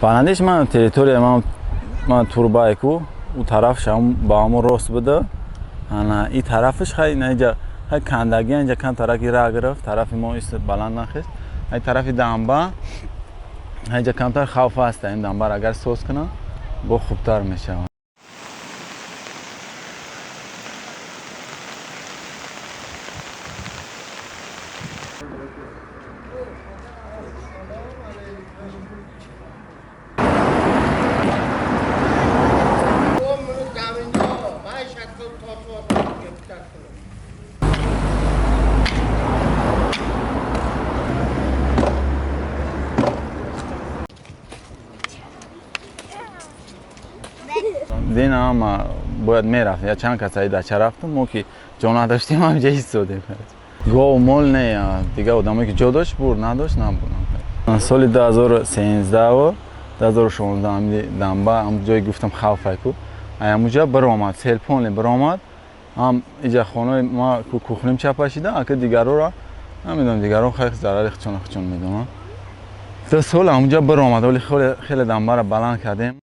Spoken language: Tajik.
Баландиш ман территория ман турбае ку у тарафш ба ҳамон рост буда. Ана и тарафаш хай инҷа хай кандаги инҷа кам тараки ра гирифт, тарафи мо ист баланд нахест. Ай тарафи дамба инҷа камтар хавф аст, ин дамбар агар соз кунам бо хубтар мешавад. Дин ҳама бояд мерафт, я чанд касаи дача рафтам, мо ки ҷо надоштем, ҳамҷа истодем. Гов мол не, дига одамое ки ҷо дошт бурд, надошт набуд. Соли 2013 2016 ҳамди дамба ҳам ҷое гуфтам хавфай ку, ҳамуҷа биромад, селпонле биромад, ҳам иҷа хонаи ма кухним чапашида, ака дигарора намедонам, дигаро хай зарари хичон хичон медонам. Ду сол ҳамуҷа биромад, вале хеле дамбара баланд кардем.